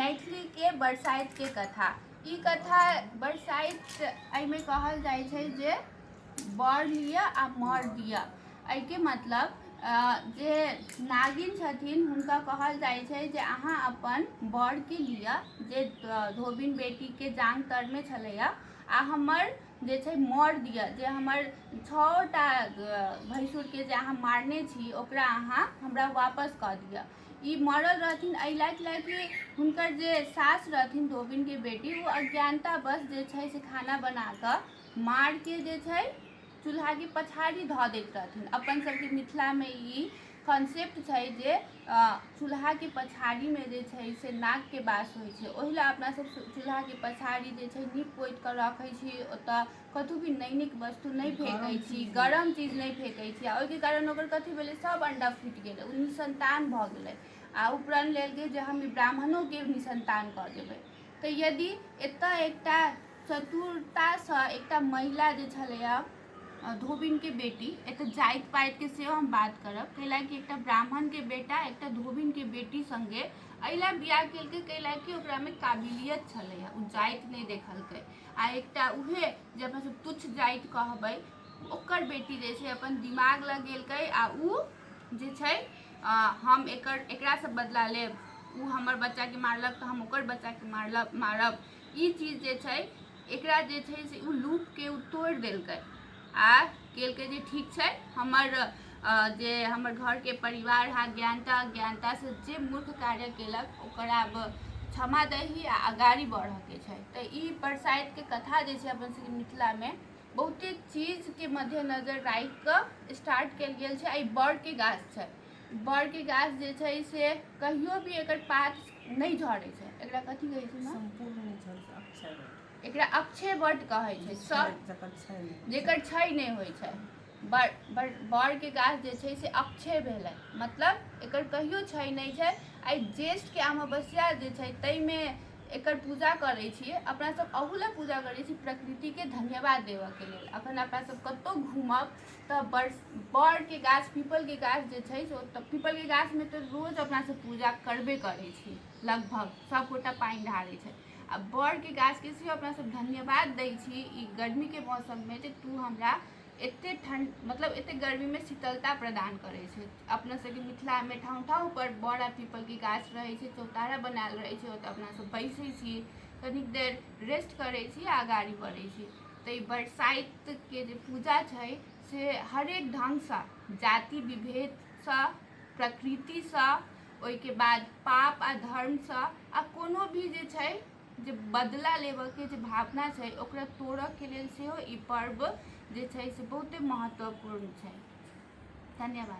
मैथिलीके बरसाइतके कथा। ई कथा बरसाइत एहिमे कहल जाइ छै जे बर लिअ आ मर दिअ। एहिके मतलब जे नागिन छथिन हुनका कहल जाइ छै जे अहाँ अपन बरके लिअ जे धोबिन बेटीके जाँघ तरमे छलैए आ हमर जे छै मर दिअ, जे हमर छओटा भैंसुरके जे अहाँ मारने छी ओकरा अहाँ हमरा वापस कऽ दिअ। ई मरल रहथिन एहि लए कि हुनकर जे सास रहथिन धोबिनके बेटी, ओ अज्ञानतावश जे छै से खाना बना कऽ मारके जे छै चूल्हाके पछाड़ी धऽ दैत रहथिन। अपन सबके मिथिलामे ई कॉन्सेप्ट छै जे चूल्हाके पछाड़ीमे जे छै से नागके वास होइ छै। ओहि लए अपना सब चूल्हाके पछाड़ी जे छै नीप पोति कऽ रखै छी, ओतऽ कतहु भी नहि नीक वस्तु नहि फेकै छी, गरम चीज नहि फेकै छी। आ ओहिके कारण ओकर कथी भेलै, सब अंडा फूटि गेलै, ओ निसन्तान भऽ गेलै आ ओ प्रण लेलकै जे हम ई ब्राह्मणोके निसन्तान कऽ देबै। तऽ यदि एतऽ एकटा चतुरतासँ एकटा महिला जे छलैए धोबिनके बेटी, एतऽ जाति पातिके सेहो हम बात करब, कैला कि एकटा ब्राह्मणके बेटा एकटा धोबिनके बेटी सङ्गे एहि लए बियाह केलकै कैला कि ओकरामे काबिलियत छलैए, ओ जाति नहि देखलकै। आ एकटा उहे जे अपना सब तुच्छ जाति कहबै ओकर बेटी जे छै अपन दिमाग लगेलकै आ ओ जे छै हम एकर एकरासँ बदला लेब, ओ हमर बच्चाके मारलक तऽ हम ओकर बच्चाके मारलक मारब। ई चीज जे छै एकरा जे छै से ओ लूपके ओ तोड़ि देलकै आ केलकै जे ठीक छै, हमर जे हमर घरके परिवार है ज्ञानता अज्ञानतासँ जे मूर्ख कार्य केलक ओकर आब क्षमा दही आ अगाड़ी बढ़ऽके छै। तऽ ई बरसाइतके कथा जे छै अपन सबके मिथिलामे बहुते चीजके मद्देनजर राखि कऽ स्टार्ट कयल गेल छै। आ ई बड़के गाछ छै, बड़के गाछ जे छै से कहियो भी एकर पात नहि झड़ै छै। एकरा कथी कहै छै? सम्पूर्ण नहि झड़ै छै, अक्षय वट। एकरा अक्षय वट कहै छै, सब जकर छै नहि, जेकर छै नहि होइ छै। बड़ बड़ बड़के गाछ जे छै से अक्षय भेलै, मतलब एकर कहियो छै नहि छै। आइ ज्येष्ठके अमावस्या जे छै ताहिमे एकर पूजा करै छियै अपना सब। अहू लए पूजा करै छी प्रकृतिके धन्यवाद देबऽके लेल। अखन अपना सब कतहु घूमब तऽ बड़के गाछ, पीपलके गाछ जे छै से ओतऽ पीपलके गाछमे तऽ रोज अपना सब पूजा करबे करै छी, लगभग सब गोटा पानि ढारै छै। आ बड़के गाछके सेहो अपना सब धन्यवाद दै छी ई गर्मीके मौसममे जे तू हमरा एते ठण्ड, मतलब एते गर्मीमे शीतलता प्रदान करै छै। अपना सबके मिथिलामे ठाउँ ठाउँ पर बड़ आ पीपलके गाछ रहै छै, चौतारा बनायल रहै छै, ओतऽ अपना सब बैसै छी, कनिक देर रेस्ट करै छी आ अगाड़ी बढ़ै छी। तऽ ई बरसाइतके जे पूजा छै से हरेक ढङ्गसँ जाति विभेदसँ, प्रकृतिसँ, ओहिके बाद पाप आ धर्मसँ आ कोनो भी जे छै जे बदला लेबऽके जे भावना छै ओकरा तोड़ऽके लेल सेहो ई पर्व जे छै से बहुते महत्वपूर्ण छै। धन्यवाद।